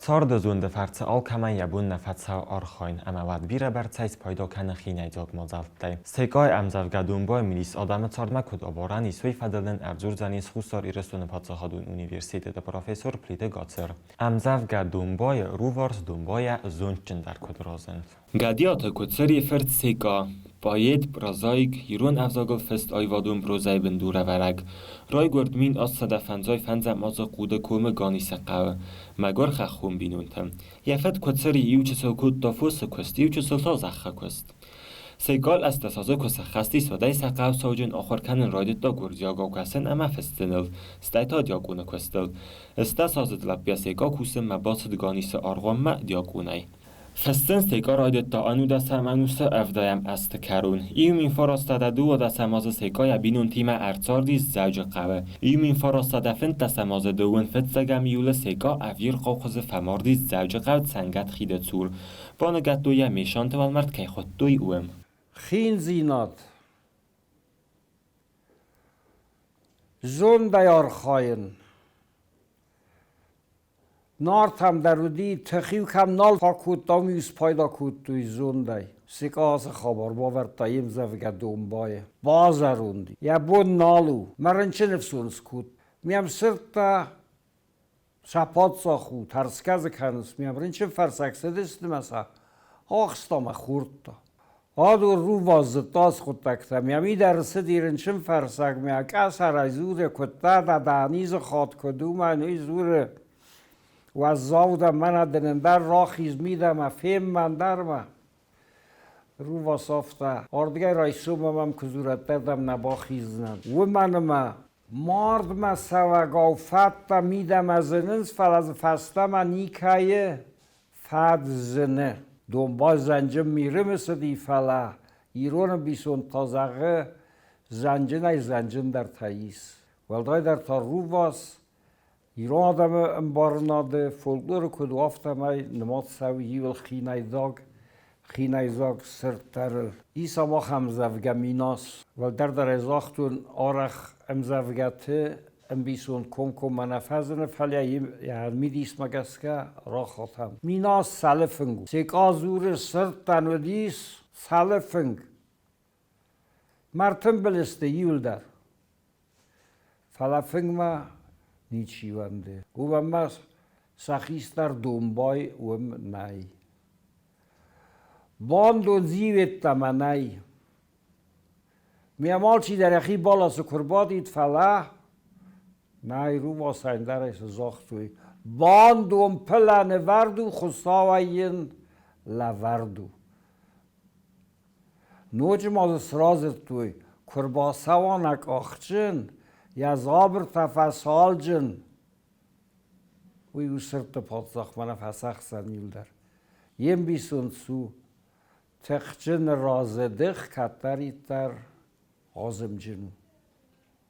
Царды зонды фӕрцы алкӕмӕн йӕ бон нӕ фӕцӕуы архайын, ӕмӕ уӕд бирӕбӕрцӕй спайда кӕны хинӕйдзаг мадзӕлттӕй. Секъайы ӕмдзӕвгӕ Домбай милис адӕмы цардмӕ куыд абарӕн ис, уый фӕдыл нын ӕрдзурдзӕнис Хуссар Ирыстоны паддзахадон университеты профессор Плиты Гацыр. Ӕмдзӕвгӕ Домбай-ы руварс домбайӕ зондджындӕр куыд разынд. Гӕдиаты Куыцырийы фырт Секъа, поэт, прозаик, ирон ӕвзагыл фыст аивадон прозӕйы бындурӕвӕрӕг, райгуырд 1855 азы Хъуды комы Ганисы хъӕуы, мӕгуыр хӕххон бинонты. Йӕ фыд Куыцыри иучысыл кодта фосы куыст, иучысыл та зӕххы куыст. Секъа 18 азы куы сӕххӕст ис, уӕдӕй сӕ хъӕу сауджын ахуыр кӕнын райдыдта гуырдзиагау кӕсын ӕмӕ фыссыныл, стӕй та диакъоны куыстыл. Стӕсаздзыд лӕппуйӕ Секъа кусынмӕ бацыд Ганисы аргъуанмӕ диакъонӕй. Фыссын Секъа райдыдта ӕнудӕсӕм ӕнусы ӕвдайӕм азты кӕрон. Иу мин фарастадӕ дыууадӕсӕм азы Секъа йӕ бинонтимӕ ӕрцардис Дзӕуджыхъӕуы. Иу мин фарастадӕ фынддӕсӕм азы дыууын фыццӕгӕм июлы Секъа ӕвирхъау хуызы фӕмардис Дзӕуджыхъӕуы Цӕнгӕт хиды цур. Баныгӕдтой йӕ Мешанты уӕлмӕрд кӕй хуыдтой, уым. Хиндзинад. Зондӕй архайын. Нартӕм дӕр уыди, тых-иу кӕм нал фӕкодта, уым-иу спайда кодтой зондӕй. Секъа ацы хабар бавӕрдта йе мдзӕвгӕ Домбайы. Базӕронд, йӕ бон нал у, мӕ рынчыны фсон скодта. Ме мсырдта сӕ паддзах у, тӕрсгӕ дзы кӕнынц, ме рынчынфӕрсӕг цыдысты мӕ сӕ ахста мӕ хордта. Адон рувас зыдта ацы хъуыддӕгтӕ, мӕ мидӕр цыди рынчынфӕрсӕг, мӕ къӕсӕрӕй дзуры, куыдта дӕ дӕ низы хатт куыд у, мӕн уый дзуры, уӕззау дӕ, мӕнӕ дын ӕндӕр рахиз мидӕмӕ, фен мӕ ӕндӕрмӕ. Рувас афтӕ, ардыгӕй райсоммӕ мӕм куы дзурӕд, дӕм нӕ бахиздзынӕн. Уымӕн ӕмӕ мардмӕ цӕуӕгау фӕдтӕ мидӕмӕ зынынц, фӕлӕ дзы фӕстӕмӕ никӕйы фӕд зыны. Домбай зӕнджын мирымы цыди, фӕлӕ ирон ӕмбисонд та зӕгъы, зӕнджынӕй зӕнджындӕртӕ ис. Уӕлдайдӕр та рувас ирон адӕмы ӕмбарынады фольклоры куыд у, афтӕмӕй нымад цӕуы иуыл хинӕйдзаг, хинӕйдзаг сырддӕрыл. Ис ам ахӕм ӕмдзӕвгӕ Минас. Уӕлдӕр дӕр ӕй загътон, арӕх ӕмдзӕвгӕты ӕмбисонд комкоммӕ нӕ фӕзыны, фӕлӕ йӕ мидисмӕ гӕсгӕ рахатӕм. Минас цӕлы фынг у. Секъа дзуры, сырдтӕн уыдис цӕлы фынг. Мӕртымбыл сты иуылдӕр. Фӕлӕ фынгмӕ ничи уӕнды. Уымӕн ма сӕ хистӕр домбай уым нӕй. Бандон зиуеддӕмӕ нӕй. Ме алчидӕр йӕхи бӕласы куы рбадид, фӕлӕ нӕй рувасӕн дӕр ӕй цы загътой. Бандон пылӕны вӕрд у, Хуыцауӕй йын лӕвӕрд у. Ноджы ма дзы цы радзырдтой, куы рбацӕуа нӕ къахджын, йӕ дзабыртӕ фӕсалджын, уый у сырдты паддзах, мӕнӕ фӕцӕхдзӕн иуылдӕр. Йе мбисонд цу, тыхджын разыдых кӕддӕриддӕр азымджын у.